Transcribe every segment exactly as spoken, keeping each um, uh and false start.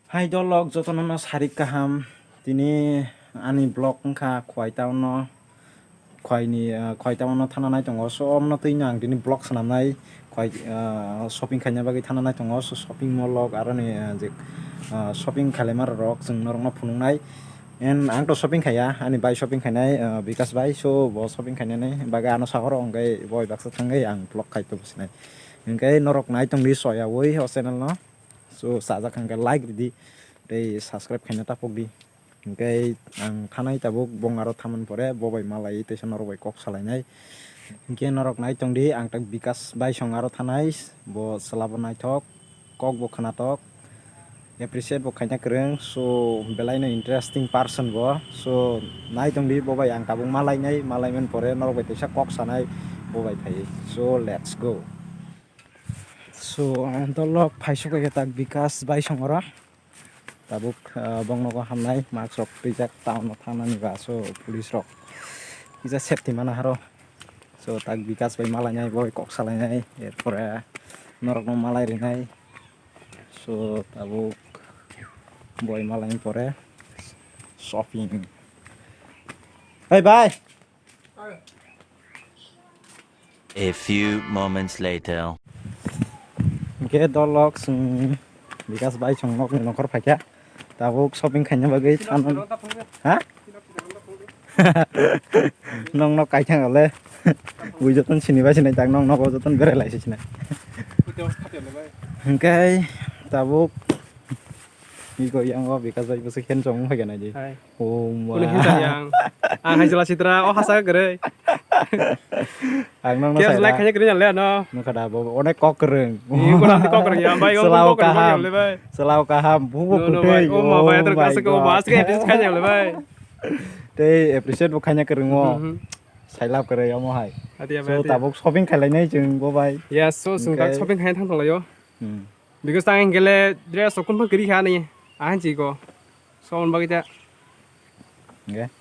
Hai dolok jotono no sarik kaham. Tini ani vlog wngkha Khwai town no, Khwai ni, ah, Khwai town no thana nai tongo. So, omno twi no ang tini vlog swnamnai. Khwai, ah, shopping khaina bagwi thana nai tongo. So, shopping mall rok aro ni, ah, je, ah, shopping khailaima rok chwng norok no phunuknai. And ang to shopping khaiya, ani bai shopping khainai, ah, Bikas bai. So, bo shopping khainani bagwi ano sahoro hwnkhe boi baksa thangwi ang vlog khai to bwsnai. Hwnkhe norok nai tongdi soyaui o channel no. So, sajak hwnkhe like ridi, tei subscribe khaina tapok di. Hwnkhe ang thanai tabuk bong aro thaman pore bo bai malai teisa norok bai kok salainai. Hwnkhe norok nai tongdi, ang tak Bikas bai song aro thanai, bo chwla bo naithok, kok bo khwnatok, appreciate bo khaina kwrwng, so belai no interesting person bo. So nai tongdi, bo bai ang tabuk malainai, malaiman pore norok bai teisa kok sanai bo bai phai. So let's go. So, ang dolok phaisok khe tak Bikas bai song oro. Tabuk, ah, bong nogo hamnai, mask rok twijak, town no thangnani ba, so, police rok kisa safety mana haro. So, tak Bikas bai malainai, boi kok salainai, erpore norok no malai rinai. So, tabuk boi malai pore shopping. Hey, bye. A few moments later. Hwnkhe dolok chwng Bikas bai chwng nokni nokhor phaikha. Tabuk shopping khaina bagwi thanani. Ha? Nokno kaithang le. Bui joton sini bai sinai tak nokno joton berai lai sinai. Hwnkhe tabuk iko yang o Bikas bai bwswk khen chong phaikha nai di. Hai. Oh Kuno ma. Hinsa yang. Ang hai jela sitra, o hasa kwrwi. Ang nang Kya like khanya kwrwi le no. Nukha da bo onek kok kwrwng. Ni ko nanti kok kwrwng ya, bai, o Selao kok kwrwng kaham. Ya le bai. Selao kaham. Bu bu No, no, bai. Kwrwng. O ma bai, Oh ter my kasa ko God. Bas ke appreciate khanya le bai. Tei appreciate bo khanya kwrwng o. Mhm. Sailap kwrwng omo hai. Ati ya, So bai, ati ya. Tabuk shopping khailai nai chwng bo bai. Yes, so, so, Oke. Shopping khanya thang thang layo. Hmm. Because tang gele dress so kun phan kwrwi kha ni. Ahan chi ko. So, on bagwi ta. Oke.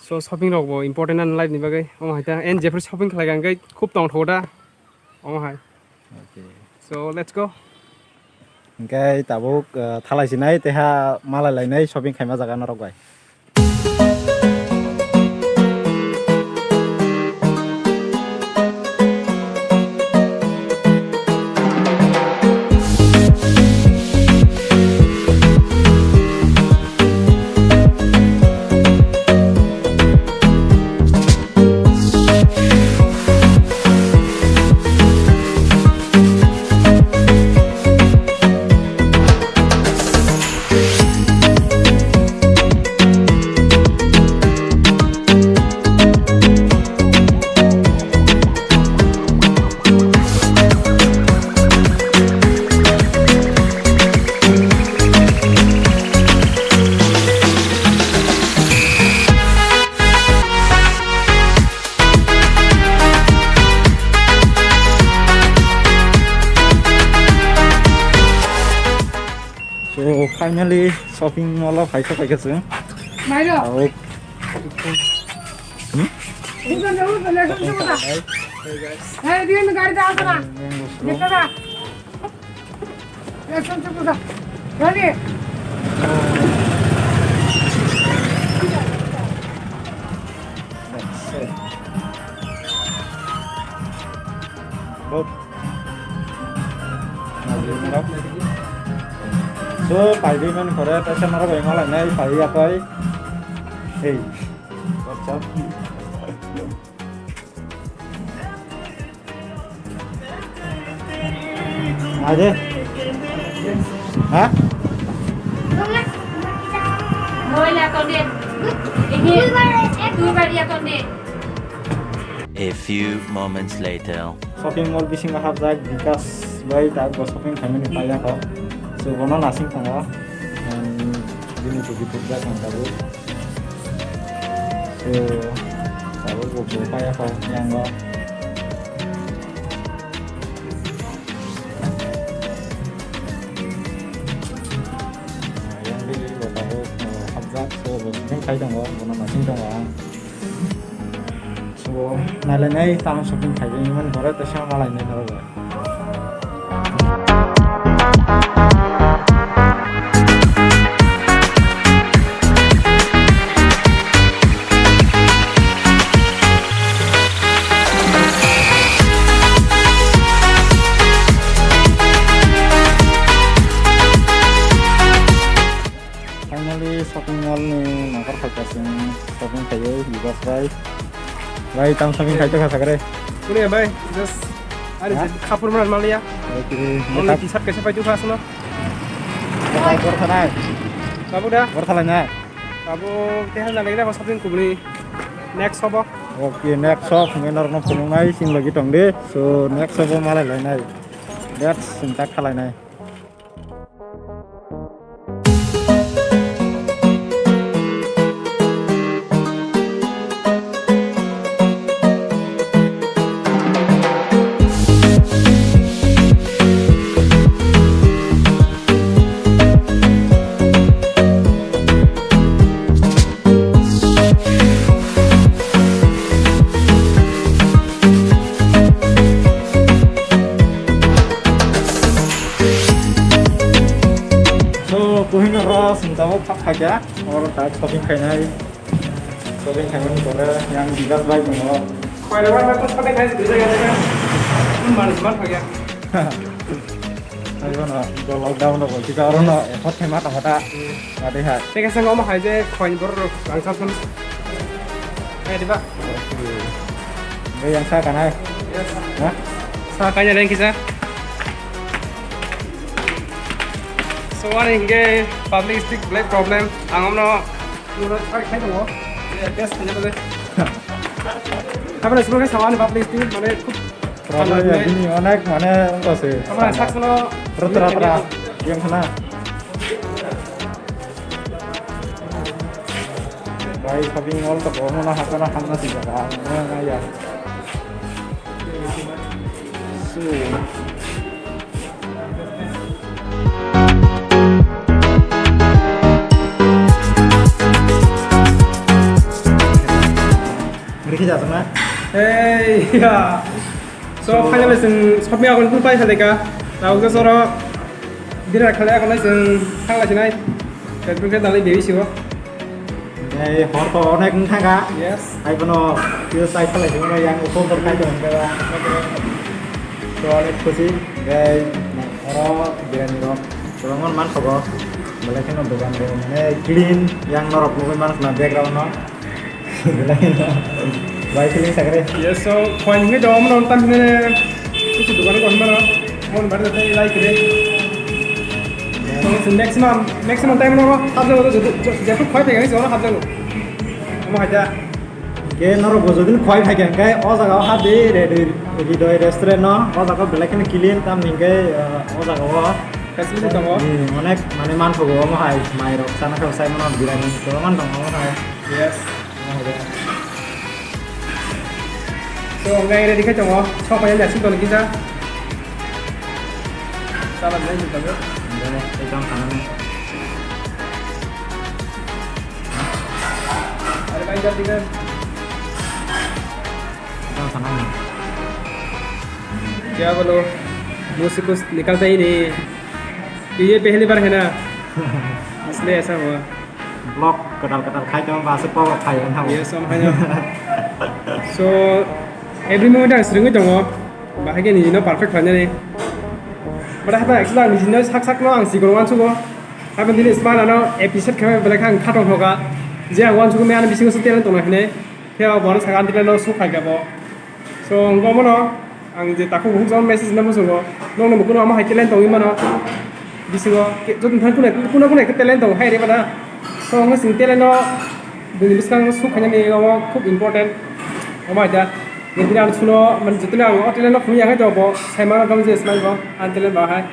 So, shopping rok bo important an life ni bagwi. Omo hai ta. En jephru shopping khlai kha hwnkhe khub tong tho da. Omo hai. Oke. So, let's go. Hwnkhe tabuk, uh, thalai sinai teha malai lainai shopping khaima jaga norok bai. So finally shopping mall o phaikha phaikha chwng. Mairo. Tabuk. Udan, udan, udan, udan. Hey, guys. Hey, dia ni gari dah sana. Yang bosro. Kita dah. Ya, sun, sun, sun. Ready? That's it. Bob. So, paidi man kore, tesa mara bai mala nai, pai ya pai. Hey, what's up? Aje? Ha? Roila konde. Ehe. Dubaria konde. A few moments later. Shopping mall bisingo hapjak, Bikas bai tak bo shopping khaimani paiyakho. So bono nasing tongo. Bini chuki pukjak ang tabuk. So tabuk bo bo paiyakho yango. Yang bini bo tabuk hapjak, so bo shopping khai tongo, bono nasing tongo ang. So, nailainai tamo shopping khaijak hwnmani pore, teisa malainai norok bai. Chwng shopping khaio, Bibas bai. Bai, tam shopping khaito kha sakre. Kuni bai, just ari Ha? Khapur mana malia. Oke, Only makeup. T-shirt kaisa pai tu khasno. Makeup gor thanai. Babu da. Gor thalai na. Babu teh na lagi na shopping kubni. Next hobo. Oke, next shop, ngai norokno phunuknai, sing logi tong di. So, next shop o malai lainai. That's sinta khalai nai. So, Kohinoor o swngjao phak khaikha, oro ta shopping khainai, shopping khaimani pore yang Bibas bai tongo. Koila bai bai shopping khai sidi jaya jaya. Manus man phagya. Aibono, go lockdown rok, kita oro no, effort khaima tongkha ta. Adi hai. Teka sangka omo hai je, khoin bor rok, rang sap sap. Eh, diba? Be yang sa kanai. Yes. Ha? Sa kanya leng kisa. So, ani hingke public speak black problem. Ang omno, muro try khai tongo. Best kanya bole. Habla sima khai sawani public speak, mane, khub Problem ya, bini onek mane wngkha se. Sama saksono Ratra ratra yang kena. Bai shopping mall to bono na hakana hamna sih jaga. Mana ya. So. Rikhi jasana. Hey, ya. So, finally, chwng shopping akon phuru pai phailai kha. Tabuk je soro dinner khalai akon chwng thang lai sinai. Bedroom khe dalai bebi sibo. Ei, hor to onek wng thang kha. Yes. Ai bono kisa sai phalai simo yang upo bor khai tong kha. So, onek khusi. Ei, oro birani rok. Borok man man thogo. Belai kheno dogan rok mane clean yang norok nugui man khna background no. Bai feeling sakre. Yes, so, khoi hingke do, mano tam hine, kusu dukan ko himano, mon bar da tai lai kre. So, maximum, maximum time no, hap jago, jetu khoi pegani, so, hap jago. Omo haja. Ke norok bo jodi khoi phaikha, hingke o jaga o hap di, re, re, Hridoy restaurant no, o jaga belai kheno clean, tam hingke, o jaga o. Facility tongo. Hmm, onek, mane, man thogo, omo hai, mai rok, sana kha, sai mano, birani, to man tongo, omo hai. Yes. So, hwnkhai ready khai tongo. Sok phai ya, sing toni kisa. Salam nai sing tongo. Dene, ekdom sana nai. Are bhai, jaldi kar. Ekdom sana nai. Kya bolo? Muh se kuch nikalta hi nahi. Ye pehli baar hai na? Isliye aisa hua. Vlog kwtal kwtal khai tong ba se power khai ang thago. Yes, om hai no. So, every moment ang swrwngwi tongo. Bahai khe nini no perfect khlainani. But haphai actually ang nini no sak sak no ang sikon uansugo. Haphai nini smile ano appreciate khaimani belai khe ang khatong thoka. Je ang uansugo me ano bisingo se talent tongo hinwi. Phiya bo ano saka ang talent no suk khai kha bo. So, wngkha omono ang je takhuk bukhuk jagao message hwnwi muchungo, nokni mukhungo omo hai talent tongwi mano, bisingo ke-, joto thang kuna, kuna, kuna khe talent tongo hai rw mano. So, wngkha chwng talent no buini bwskango suk khainani omo khub important. Omo hai da, nini ang suno, mane, jotono ang o talent no phunukya khe bo sai mano, tamo je smile bo, ang talent ba hai.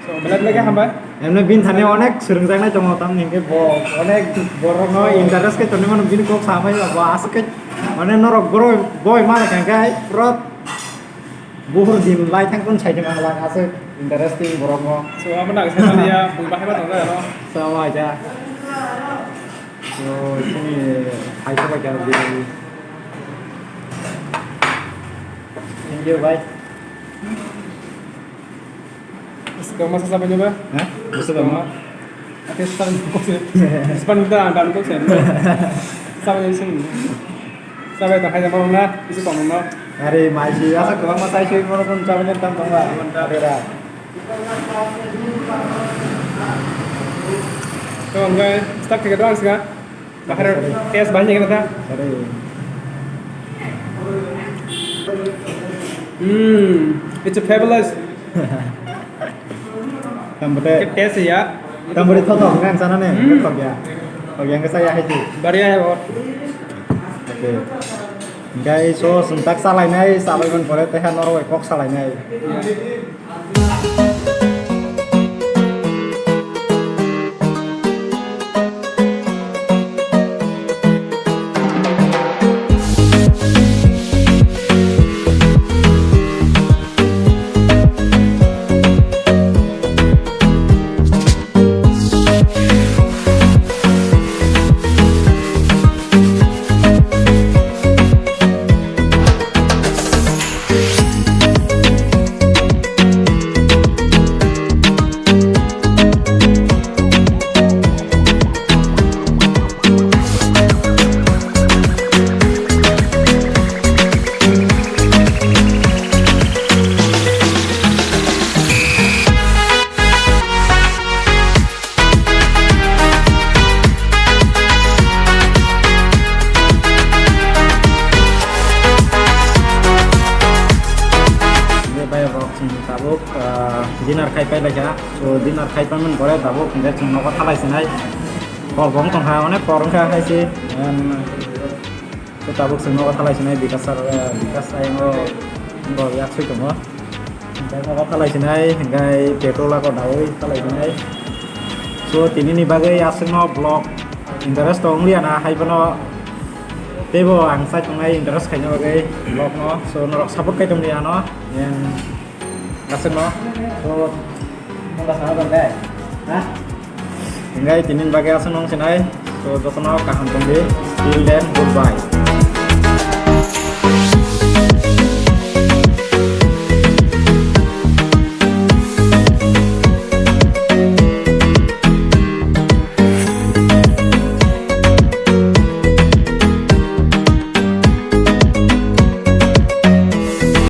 So, belai belai khe hambai. Emne bini thani onek swrwngjaknai tongo, tamni hwnkhe bo onek borokno interest khe tonwi mano, bini kok samai ba, bo aswk khe, mane, norok borok boi mano khe hwnkhe pura buhur din lai thang kun sai tongma lang aswk interesting borokno. So, abo nang sai manya, bui bahai ma tongo ano. So, abo aja. So, chini hai se bai kha bini. Thank you, bye. Is kwbangma sa chabai nw ba? Ha? Busa kwbangma. Ate sa chabai nw kok se. Ispan da da kok se. Chabai nw sini. Chabai ta hai da ma na, isi kong no. Are mai si asa kwbangma tai si mo kon chabai nw tam tong ba. Are ra. To ngai start ke doang sih. Bahar taste bahai kena ta. Sorry. Hmm, it's a fabulous. Tambote. Taste ya. Tambote thothok nang sana ne. Hmm. Thothok ya. Thothok ya, nang saya hai tu. Bariya hai bahut. Okay. Guys, so sentak salai nai, salai man pore teha norok kok salai nai. Bai rok chwng tabuk, ah, dinner khai pai lai kha. So dinner khai pai man pore tabuk hingke chwng nogo thalai sinai. Kor bong tong kha, onek kor wng kha hai se. Em, so tabuk chwng nogo thalai sinai Bikas sir, eh, Bikas ayang o, bo yak sui tongo. Hingke nogo thalai sinai, hingke petrol ako dawi thalai sinai. So tini ni bagwi aswk no vlog interest tong liya na hai bono teibo ang sai tongnai interest khaina bagwi vlog no. So norok support khai tong liya no. Yang aswk no. So mungka sana tong khe. Ha? Hingke tini ni bagwi aswk no wng sinai. So jotono kaham tong di. Till then, goodbye.